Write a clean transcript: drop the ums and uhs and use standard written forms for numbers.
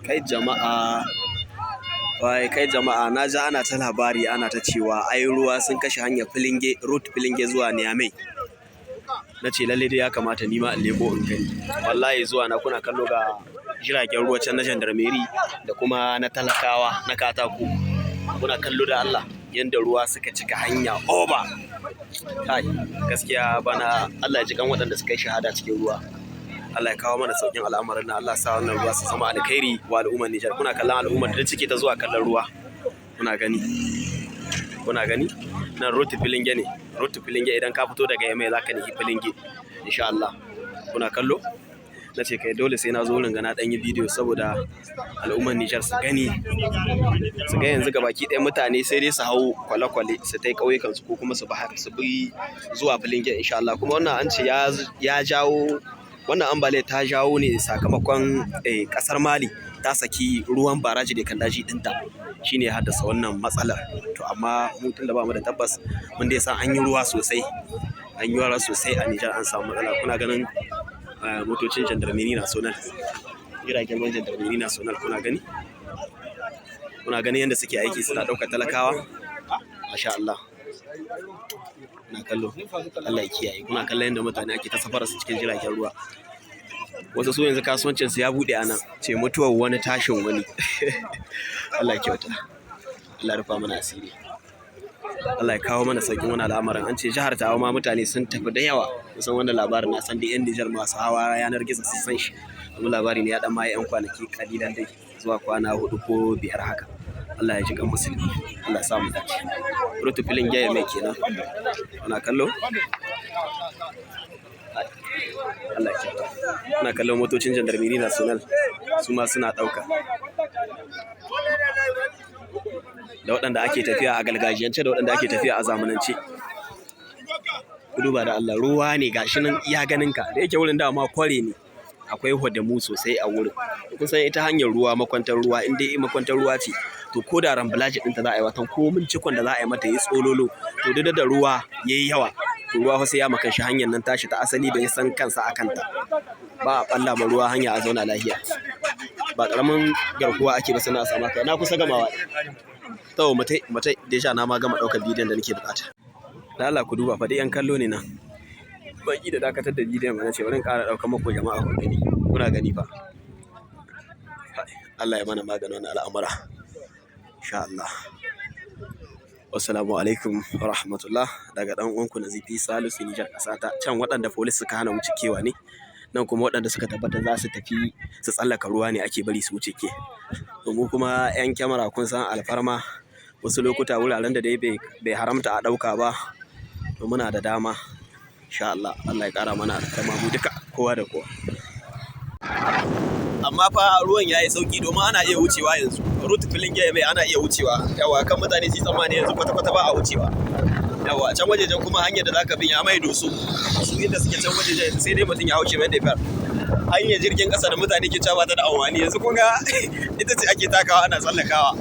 Kai jama'a, wai kai jama'a, na ji ana ta labari, ana ta cewa ai ruwa sun kashe hanyar Filinge, route Filinge zuwa Niamey. Na ce lalle dai ya kamata ni ma in leko in gani. Wallahi zuwa na kuna kallo ga jiragen ruwa can na gendarmerie da kuma na talakawa na katako. Kuna kallo da Allah yanda ruwa suka cika hanya over. Kai gaskiya bana, Allah ya ji kan waɗanda suka yi shahada cikin ruwa. Allah ya kawo mana sauƙin al'amarin nan, Allah ya sa wannan ruwa su zama alkhairi wa al'ummar Nijar. Kuna kallon al'ummar da suke ta zuwa kallon ruwa. Kuna gani? Kuna gani? Nan route Filinge ne. Route Filinge, idan ka fito daga Yamai zaka nufi Filinge insha Allah. Kuna kallo? Na ce kai dole sai na zo wurin ga na ɗan yi bidiyo saboda al'ummar Nijar su gani. Su ga yanzu gabaki ɗaya mutane sai dai su hau kwale-kwale su tai ƙauyukansu ko kuma su bi su bi zuwa Filinge insha Allah. Kuma wannan an ce ya jawo, wannan ambaliyar ta jawo ne sakamakon ƙasar Mali ta saki ruwan barrage da Kandaji ɗinta. Shine ya haddasa wannan matsalar. To amma mu tun da bamu da tabbas, mun dai san an yi ruwa sosai. An yi ruwa sosai a Nijar, an samu matsala. Kuna ganin motocin Gendarmerie National. Jiragen ruwan Gendarmerie National, kuna gani? Kuna ganin yadda suke aiki, suna ɗaukar talakawa? Masha Allah. Kuna kallo. Allah ya kiyaye. Kuna kallon yadda mutane ake ta safarar su cikin jiragen ruwa. Wasu su yanzu kasuwancin su ya buɗe a nan. Ce mutuwar wani tashin wani. Allah ya kyauta. Allah ya rufa mana asiri. Allah ya kawo mana sauƙin wannan al'amarin. An ce jihar Tawa ma mutane sun tafi da yawa. Kusan wannan labarin na san duk 'yan Nijar masu hawa yanar gizo sun san shi. Domin labari ne ya ɗan ma yi 'yan kwanaki ƙalilan dai zuwa kwana 4 ko 5 haka. Allah ya ji kan musulmi. Allah ya sa mu dace. Route Filinge Yamai kenan. Kuna kallo? Allah ya kyauta. Kuna kallon motocin Gendarmerie National su ma suna ɗauka. Da waɗanda ake tafiya a gargajiyance da waɗanda ake tafiya a zamanance. Ku duba da Allah, ruwa ne gashi nan iya ganinka. Da yake wurin dama kware ne. Akwai hwadamu sosai a wurin. Kun san ita hanyar ruwa, makwantar ruwa, in dai makwantar ruwa ce to ko da rambalage ɗinta za a yi, watan ko mun cikon da za a yi mata yayi tsololo, to duk da ruwa yayi yawa, to ruwa fa sai ya makanshi hanyar nan tashi ta asali da ya san kansa a kanta. Ba a ɓalla ma ruwa hanya a zauna lafiya. Ba ƙaramin garkuwa ake ba sannan a samu haka. Na kusa gamawa. To mutai mutai deja na ma gama ɗaukar bidiyon da nake buƙata. Da Allah ku duba fa, duk 'yan kallo ne nan. Ban ida dakatar da bidiyon ba, na ce bari in ƙara ɗaukar muku jama'a ku gani. Kuna gani fa. Allah ya mana maganin wannan al'amura. Insha Allah. Wassalamu alaikum wa rahmatullah. Daga ɗan uwanku Nazifi Salisu, Nijar ƙasata. Can waɗanda police suka hana wuce kewa ne. Nan kuma waɗanda suka tabbatar za su tafi su tsallaka ruwa ne ake bari su wuce ke. Mu kuma 'yan kyamara, kun san alfarma. Wasu lokuta wuraren da dai bai haramta a ɗauka ba, to muna da dama. Insha Allah. Allah ya ƙara mana alfarma mu duka kowa da kowa. Amma fa ruwan ya yi sauƙi domin ana iya wucewa yanzu. Route Filinge Yamai ana iya wucewa. Yauwa, kan mutane su yi tsammani yanzu kwata-kwata ba a wucewa. Yauwa, can wajejen kuma hanyar da zaka bi ya mai doso. Su inda suke can wajejen sai dai mutum ya hau chemin de fer. Hanyar jirgin ƙasa da mutane ke cewa ba ta da amfani yanzu kun ga ita ce ake takawa ana tsallakawa.